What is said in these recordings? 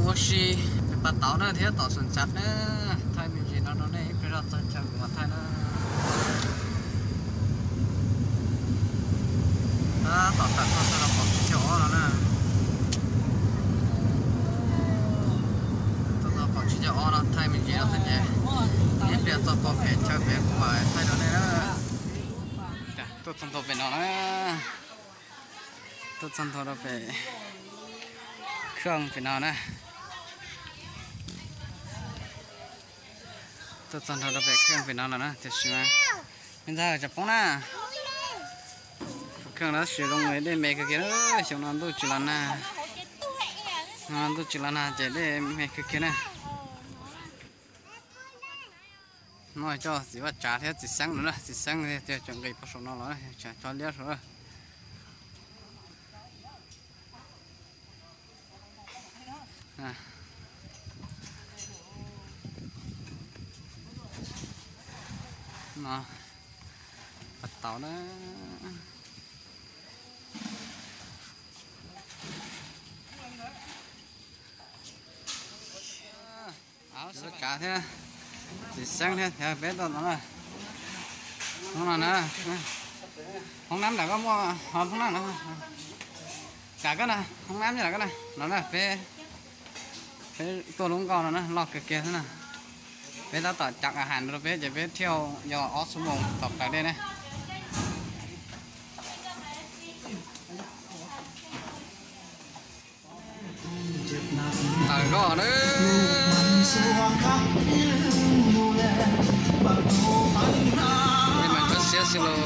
Ua si pem Pas Tauv na thiab tom Xus Ntxav na, thaij me ntsis no rau nej ib pliag zoj txog chaw kuv mam thaij na. Tab tom tawm tuaj txog rau qaum tsib caug ob no na. Tuaj txog qaum tsib caug ob no thaij me ntsis no xwb ces ib pliag txog pem chaw pem kuv mam thaij rau nej na. Tuaj txog ntua pem no na. Tuaj txog ntua rau pem khaj pem no na. Tuaj txog ntua rau pem khaj pem no lawm na tiam sis mas me ntxhais tsis poob na. Khaj no tab sis zoo dej me kawg kiag, xyoo no ntuj tsis los nag. Ntuj tsis los nag ces dej me kawg kiag na. No coj txiv Vaj Tsav thiab txiv Xeeb no na, txiv Xeeb tias tseem nqis puag saum no los, tseem tso liab saud. No, Pas Tauv na. Txiv Vaj Tsav thiab txiv Xeeb thiab peb tuaj no na. Hoob no na, hoob nab nram koj muaj hoob nab no. Kam koj na, hoob nab nyob nram koj na, no na peb, peb tuaj lub nkoj no na, loj kawg kiag xwb na. Peb tab tom ceev a has rau peb ces peb thiaj yog ob xuab moos tom plawv dej na. Tawm zog na. Peb mas tso siab xwb lauj.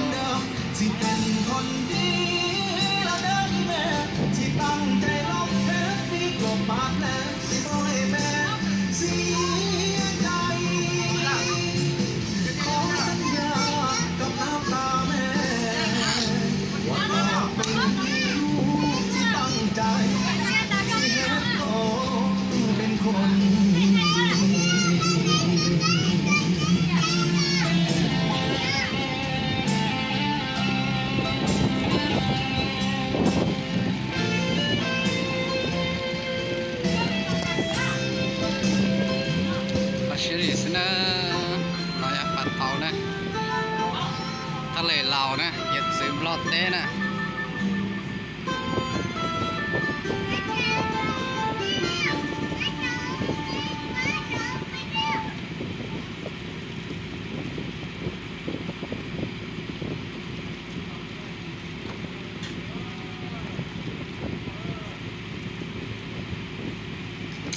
Los siab li xwb na, los yog Pas Tauv na, Thaj Les Laus na, hiav txwv Nplog teb na.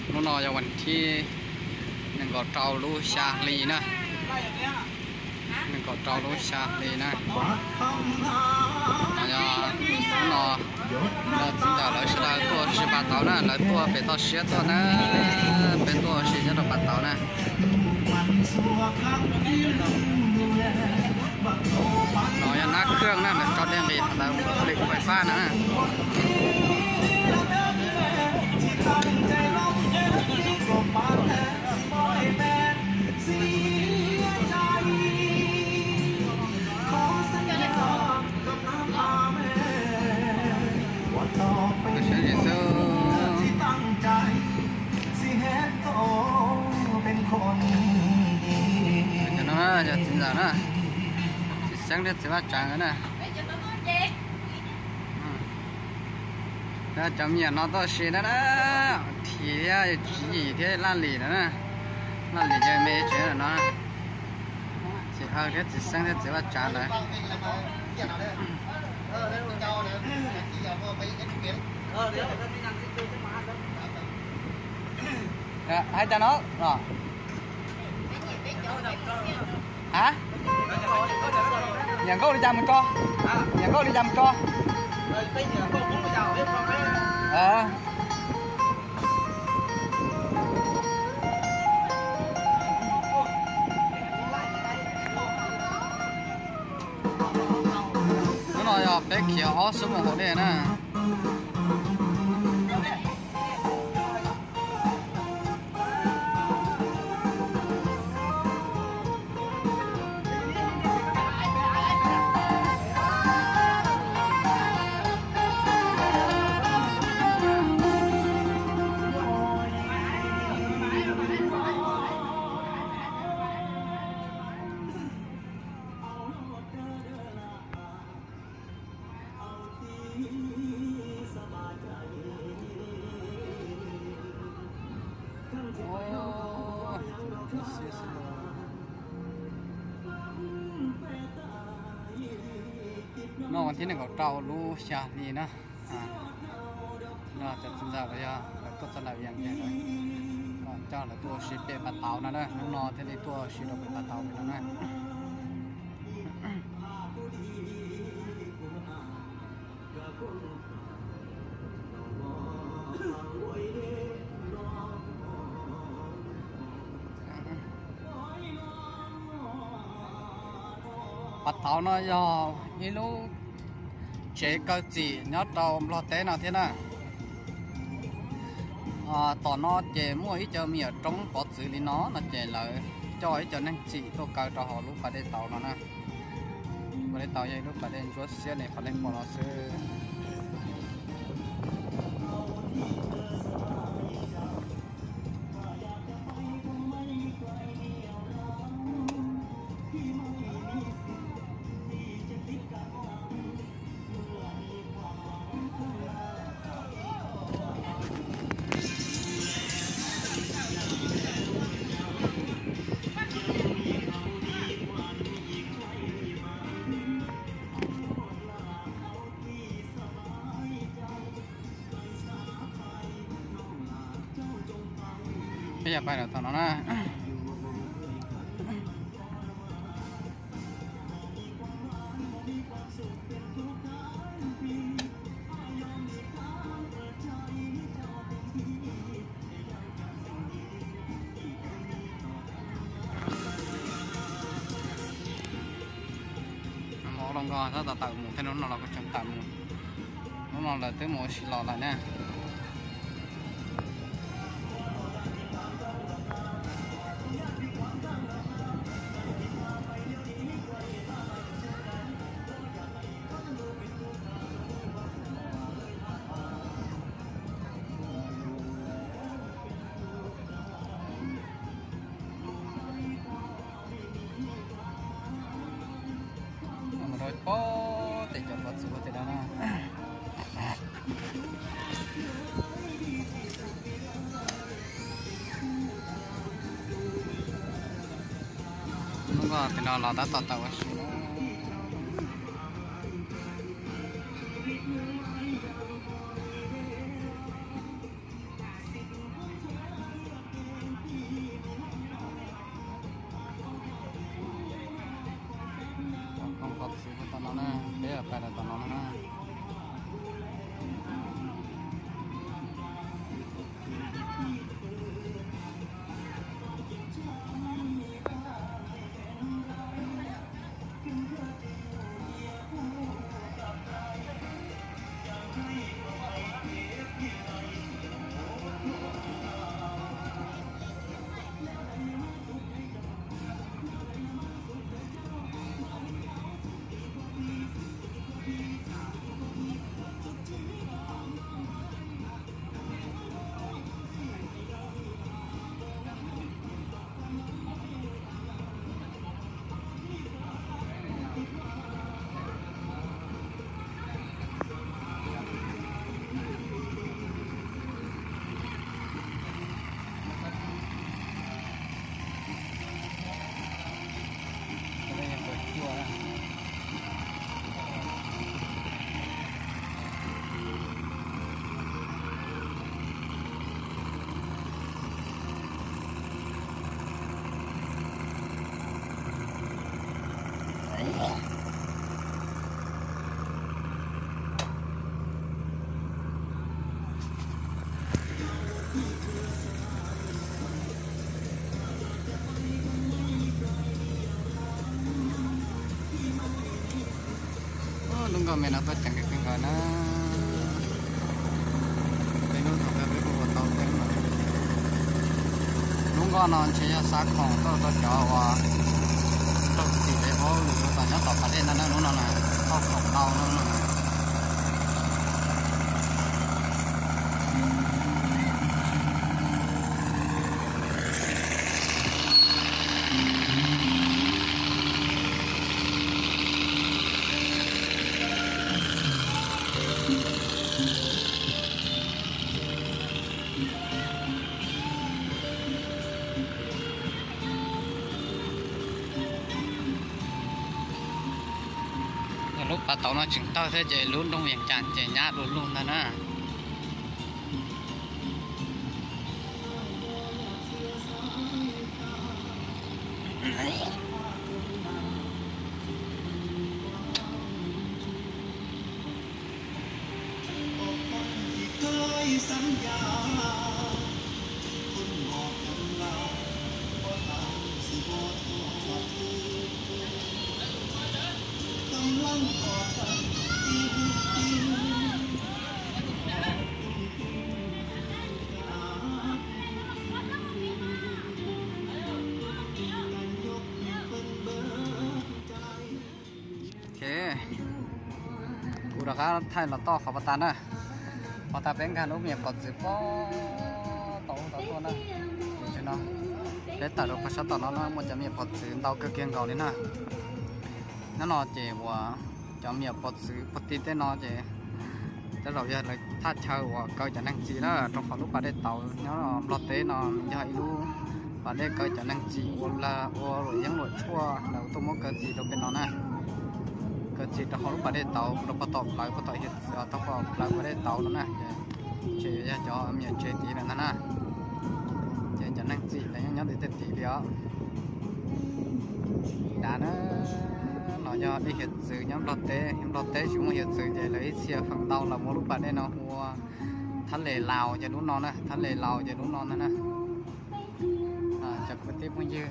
Hnub no yog vas thib nees nkaum rau lub xya hli na. Nees nkaum rau lub xya hli na. No yog hnub no, no txiv ntxawm lawv sawv daws tuaj ua si Pas Tauv na, lawv tuaj pem toj siab tuaj na, peb tuaj ua si nyob rau Pas Tauv na. No yog nab khaj na, lawv tso dej nqis ntawd li fais fab na. Cov no yog txiv ntxawm na, txiv Xeeb thiab txiv Vaj Tsav nkawd na. Cov me nyuam no tuaj ua si na, Thim thiab Tswv Yim thiab Laj Lim no na. Laj Lim ces me tsev no. Txiv Aw thiab txiv Xeeb thiab txiv Vaj Tsav lawm. Hais cas no los? Ha? Nyiam nkauj li cas mus tso. Nyiam nkauj li cas mus tso. Hnub no yog peb khiav ob xuab moos haus dej na. Noj vas thib nees nkaum rau lub xya hli na. Noj cov txiv ntxawm los yog lawv tuaj txog ntawm Vias Cas lawm, coj lawv tuaj ua si pem Pas Tauv no na, hnub no thiaj li tuaj ua si rau pem Pas Tauv pem no na. Pas Tauv no yog ib lub tsev kaw txim nyob rau Nplog teb no thiab na. Tom no ces muaj ib co me nyuam roob pov txwv li no no ces lawv coj ib co neeg txim tuaj kaw rau hauv lub pas dej tauv no na. Pas dej tauv yog ib lub pas dej ntsuab xiab ne, qhov nej pom no xwb. Peb yog pais lawm tom no na. Mov los nkog tab tom tawm mus thiab, hnub no los kuj tseem tawm mus. Hnub no lawv twb mus ua si los lawm na. Mus rau pem tej cov pov txwv ua tej no na. Hnub no pem no los tab tom tawm ua si na. Cov pov txwv ua tom no na, peb pais lawm tom no na. Lub nkoj me no tuaj ceev kawg nkaus na. Peb hnub no peb kuj ua tau thiab no. Lub nkoj no ntshe yog xa khoom tuaj rau cov uas raug txim lawv paub lus rau tom nyob tom pas dej no na, lub no na, tau khoom ntau no na. Tau no tseem tawg thiab ces lub nroog Vias Cas ces nyab du lug ntag na. Ok, kuv rov qab thaij los txog qhov pas tas na. Qhov tas peb nkag lub me nyuam qos txwv pem tom ub tom tuaj na. Tam sim no peb tawm rau qhov sab tom no na, muaj cov me nyuam qos txwv ntau kawg kiag nkaus li na. Nyob no ces uas cov me nyuam qos txwv puag tim tej no ces tej zaum yog lawv thaj chaw uas kaw cov neeg txim na, rau qhov lub pas dej tauv nyob Nplog teb no yog ib lub pas dej kaw cov neeg txim ua lag ua luam yeeb luam tshuaj, lawv tuaj muab kaw txim rau pem no na. Kaw txim rau hauv lub pas dej tauv, rau puag tom plawv, puag tom hiav txwv, rau puag tom plawv pas dej tauv no na. Ces yog cov me nyuam tsev tid lawm ntag na. Ces cov neeg txim lawv yeej nyob tim tej tid li os. Dav na, no yog dej hiav txwv nyob Nplog teb, Nplog teb tsis muaj hiav txwv ces lawv ib txhia feem ntau los muab lub pas dej no hu ua Thab Les Laus ces lub no na, Thab Les Laus ces lub no ntag na. Cov kwv tij phooj ywg,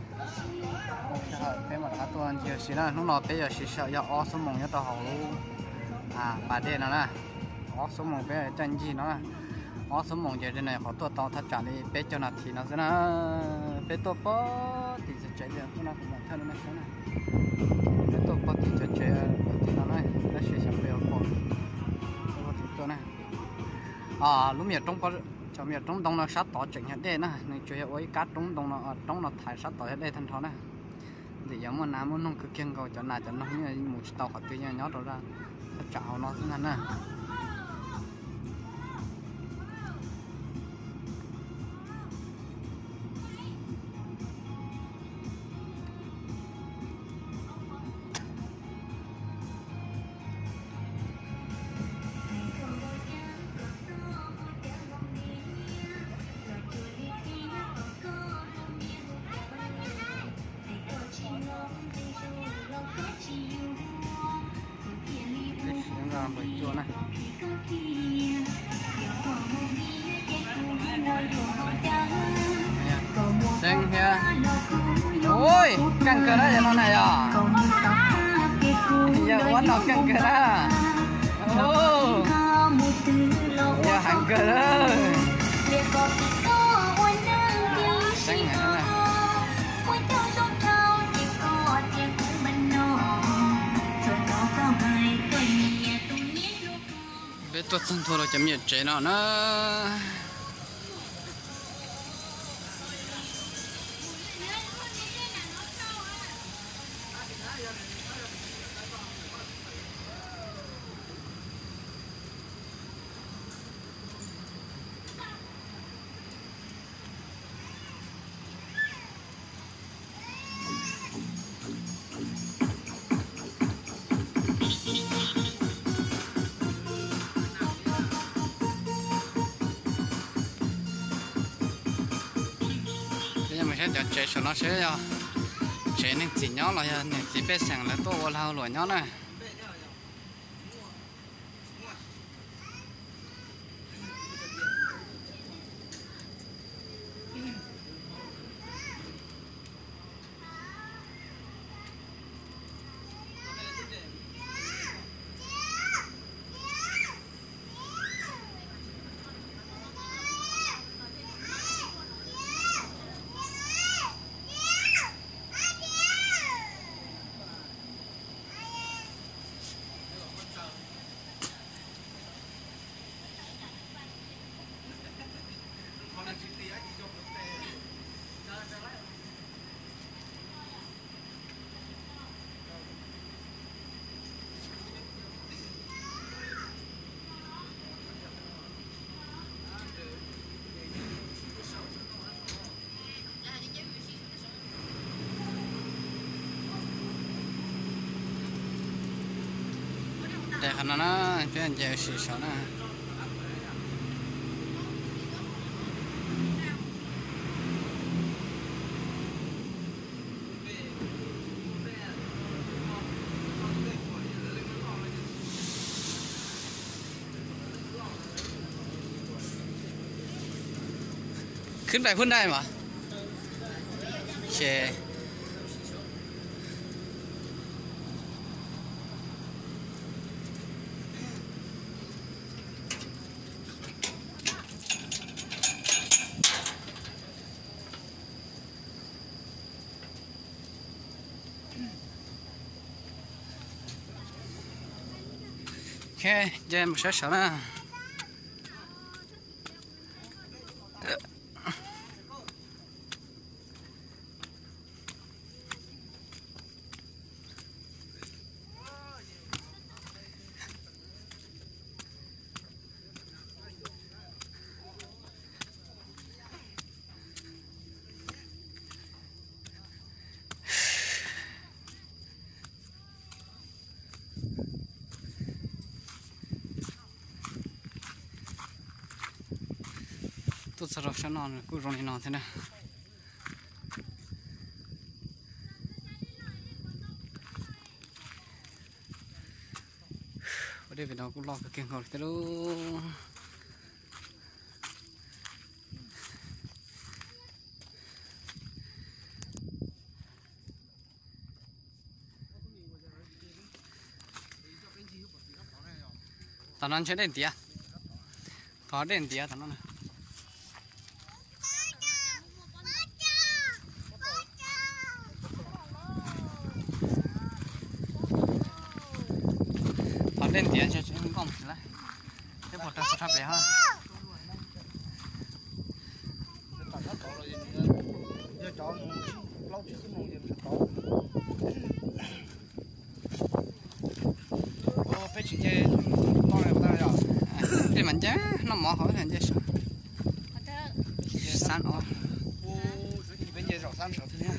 sij hawm peb mam rov qab tuaj ncig ua si na. Hnub no peb yuav siv sij hawm yog ob xuab moos nyob rau hauv lub pas dej no na. Ob xuab moos peb coj ncig no na. Ob xuab moos ces tej no qhov tuaj tau thaj tsam li peb caug nas this no xwb na. Peb tuaj puag tim tsev tsev li, tuaj no kuv mam thaij rau nej saib na. Peb tuaj puag tim tsev tsev tim no na, tab sis xyov peb yuav pom, tuaj puag tim tuaj na. Lub me nyuam roob, cov me nyuam roob ntoo no sab tod tseem yog dej na, nws tsuas yog ua ib kab roob ntoo no, roob no thaiv sab tod yog dej tag nrho na. Ntxim yog muaj nas muaj noog kawg kiag nkaus, cov nas cov noog yeej mus tsis tau qhov twg, yeej nyob rau thaj tsam hauv no xwb ntag na. Peb sib nqa npawg cuaj na. Xeeb thiab. Ui, keej kawg na yog no na yog. Yog ua no keej kawg na. Yog heev kawg na. Xeeb heev na. Peb tuaj txog ntua rau cov me nyuam tsev no na. Peb mus saib cov tsev saum no seb yog tsev neeg txim nyob los yog niam txiv pej xeem lawv tuaj ua lag ua luam nyob na. No na, peb nce sim saum na. Khwb ntais phwb ntais mas. Ok, nce mus sab saud na. Tuaj txog rau sab no nws kuj zoo li no thiab na. Ua dej pem no kuj loj kawg kiag nkaus li thiab lauj. Tom no ntshe dej ntiav. Tom dej ntiav tom no na. Tom dej ntiav ntshe tsis nkoj mus lawm. Peb puas raws txog sab pem ho. Yog cov plaub tsib xuab moos ces nws tsis tau. Peb tsis nce toj li yog. Tej mas nce noj mov hauv nce saum. Xab no. Peb nce zaum xab saud thiab.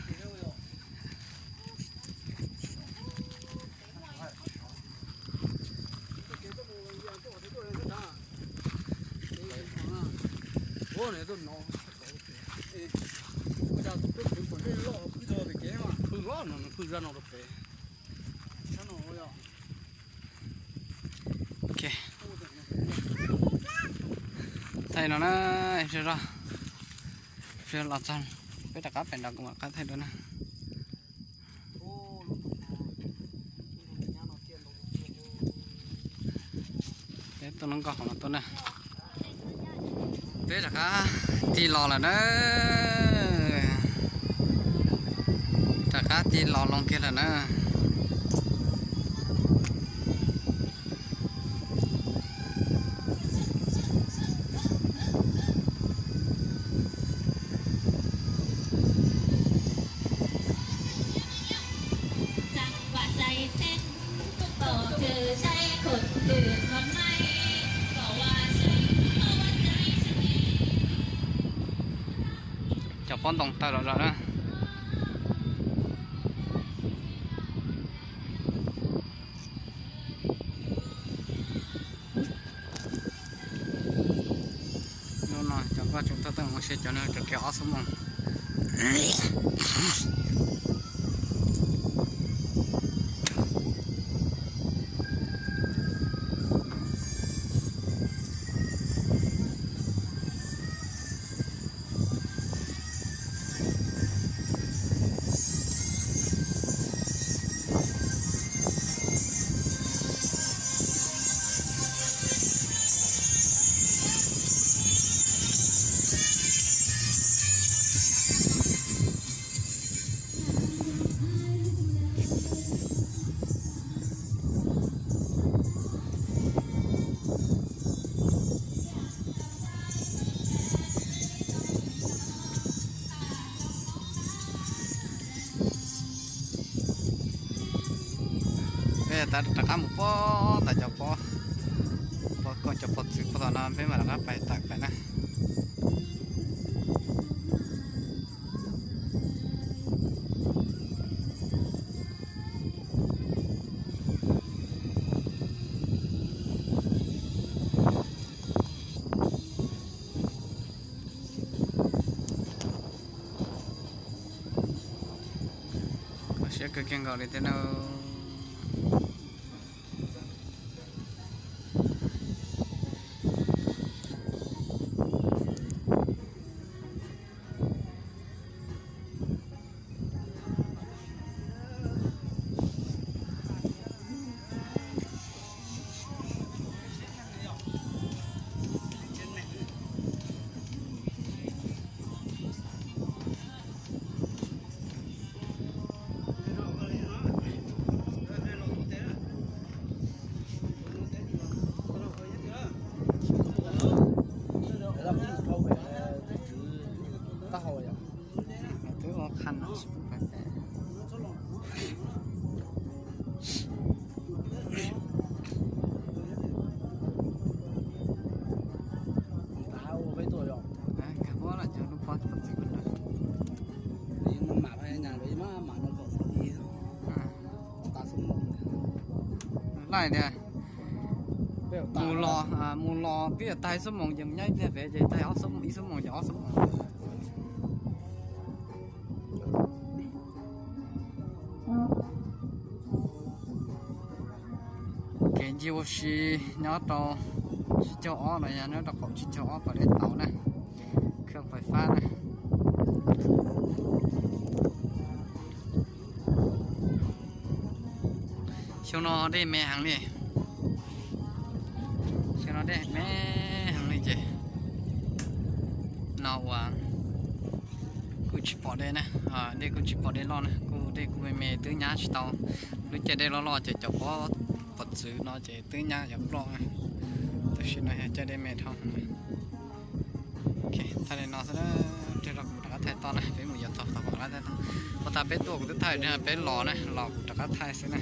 Phwj loj no, phwj zaj no rau pem. Ok. Thaij no na, zog zog, los txog peb rov qab pem nrad kuv mam qab thaij dua na. Peb tuaj lub nkoj hauv no tuaj na. Peb rov qab tig los lawm na. Rov qab tig los loo kiag lawm na. Cov pob ntoo tawg los lawm na. Hnub no cov nkoj tseem tuaj teej ua si, cov no tseem khiav ob xuab moos. Peb rov qab mus puag tom cov pob, pob koj cov pob txwv puag tom no peb mam rov qab pais tom kawg na. Kawg kiag nkaus li thiab na. Twb ua qhab no tsis pub pais pem. Nkag pob los cov lub pob txwv ko na. Laij tias mus los, mus los twb yog tag ib xuab moos ces mus nyob ib pliag pem ces tag ib xuab moos ces ob xuab moos. Kev ncig ua si nyob rau tsib caug ob no yog nyob rau qaum tsib caug ob pas dej tauv na, khaj fais fab na. Xyoo no dej me heev li. Xyoo no dej me heev li ces no uas kuj tsis pom dej na, dej kuj tsis pom dej loj na, kuj dej kuj me me twb nyab tsis tau. Lub caij dej loj loj ces cov pob, pob txwv no ces twb nyab yuav ploj na. Tam sim no yog caij dej me dhau. Thaij li no xwb, rau kuv rov qab thaij toj na, peb mus yuav txog tom kuv rov qab thaij toj. Ua tas peb tuaj kuv twb thaij, peb los na, los kuv rov qab thaij xwb na.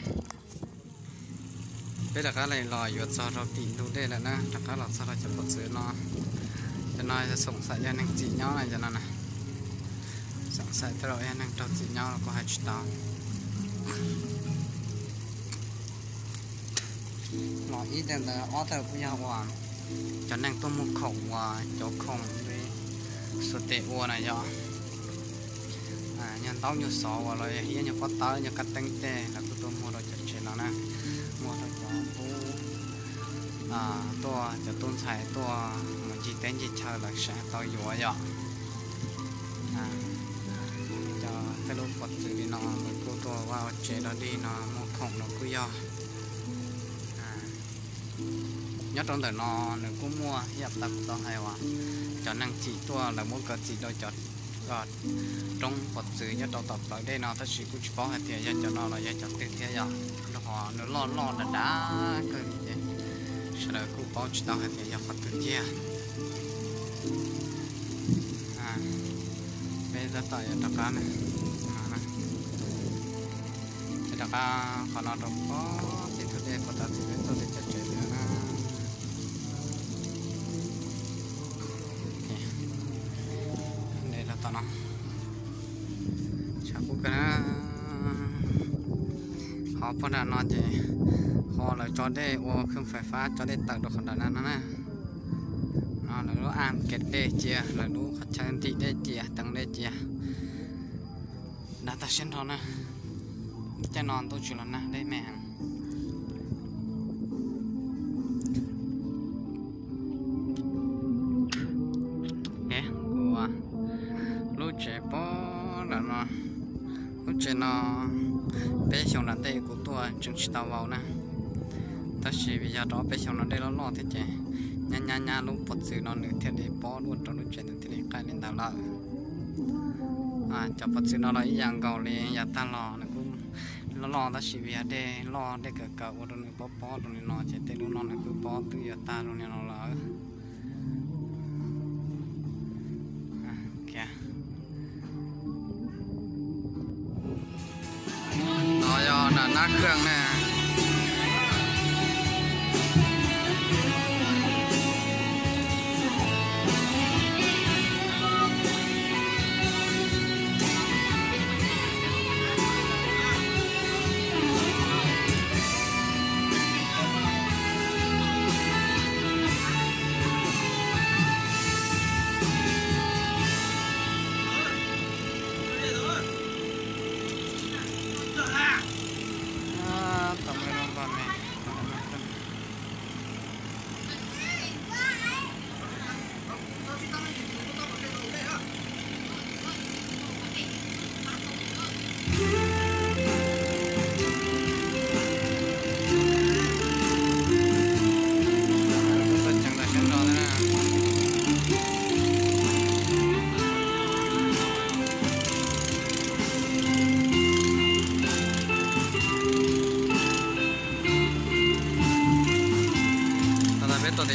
Peb rov qab los yuav txog rau tim ntug dej lawm na, rov qab los txog rau cov pob txwv no. Cov no xoom xaim yog neeg txim nyob na, cov no na. Xoom xaim tej zaum yog neeg raug txim nyob los kuj hais tsis tau. Los ib teg ntawd ob teg kuj yog uas cov neeg tuaj muag khoom uas cov khoom li xuas tes ua na yog. Nyuag ntaub nyuag xov uas los yog iab nyuag pob tawb nyuag kab teeb tej lawv kuj tuaj muag rau cov tsev no na, muag rau cov tub, tuaj cov tub ntxhais tuaj mus ncig teb ncig chaw lawv sawv tau yuav yom. Cov tej lub pob txwv li no lawv kuj tuaj ua tsev dog dig no muag khoom los kuj yog. Nyob rau ntawm no nws kuj muaj ib yam tas kuv tau hais uas cov neeg txim tuaj lawv muab kaw txim rau cov roob pob txwv nyob rau tom plawv dej no tab sis kuj tsis paub hais tias yog cov no los yog cov twg thiab yom, rau qhov nws loj loj dav dav kawg li ces sawv daws kuj paub tsis tau hais tias yog qhov twg tiag. Peb tab tom yuav rov qab na, rov qab qhov no rau pob tim ntug dej puas tas tim peb tuaj li cov tsev no na. Ntev los tom no, tshav kub kawg na. Qhov puag nram no ces qhov lawv tso dej ua khaj fais fab tso dej tawm rau qhov nram no na. No lawv lub ab kev dej cia, lawv lub qhov chaw ntim dej cia, teev dej cia. Dav tag siab nrho na. Caij no ntuj tsis los nag dej me heev. Kuv lub tsev pob nram no, lub tsev no peb xyoo nram ntej kuv tuaj tseem tsis tau vau na. Tab sis vim yog rau peb xyoo no dej loj loj thiab ces nyab nyab nyab lub pob txwv no nws thiaj li pob dua rau lub tsev ntawd thiaj li qaij li ntawd lawm. Cov pob txwv no los ib yam nkaus li yav tag los nws kuj loj loj tab sis vim yog dej loj dej kawg kawg ua rau nws pob pob rau li no ces tej lub no nws kuj pob twb yuav tag rau li no lawm. No yog nab khaj ne.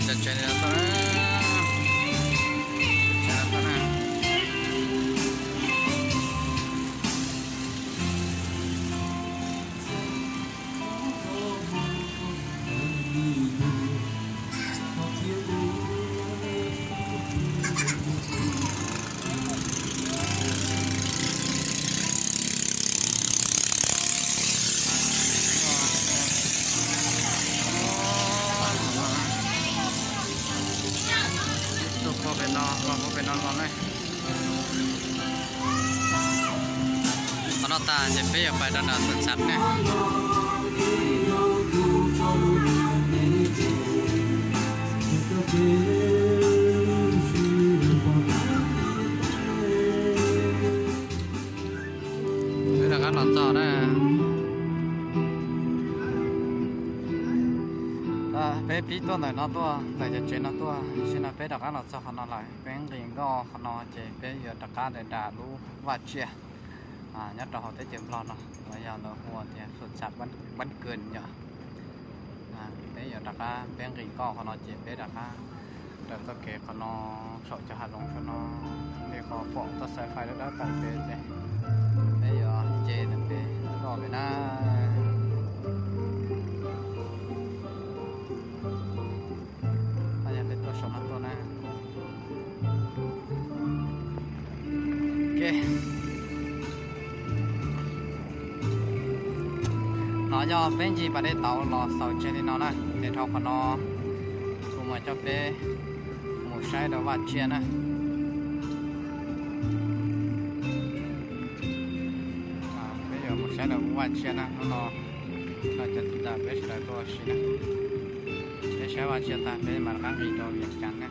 Tsev no tuaj na. Tsev no tuaj na. Tuaj pog pem no los, pog pem no los ne. Qhov no tag ces peb yuav pais rau nram Xus Txhav ne. Peb rov qab los txog na. Peb pib tuaj ntawm no tuaj, ntawm cov tsev no tuaj, tam sim no peb rov qab los txog qhov no lawm. Peb nqis nkoj qhov no ces peb yuav rov qab nram lub vaj tsiaj nyob rau hauv teb chaws Nplog no uas yog lawv hu tias Xus Txhav Npab Kws yom. Peb yuav rov qab, peb nqis nkoj qhov no ces peb rov qab raws txoj kev qhov no saum cov hav zoov saum no, li qhov pom txoj xaim fais dawb dawb tawm pem ces peb yuav nce ntawm pem nkoj pem na. Yog peb tuaj saum no tuaj na. Ok. No yog peb ncig pas dej tauv los xaus tseg li no na, ces dhau qhov no kuv mam coj peb mus saib rau vaj tsiaj na. Peb yuav mus saib rau vaj tsiaj na, hnub no cov txiv ntxawm peb sawv daws tuaj ua si na. Peb saib vaj tsiaj tag peb mam rov qab nqis rau Vias Cas na.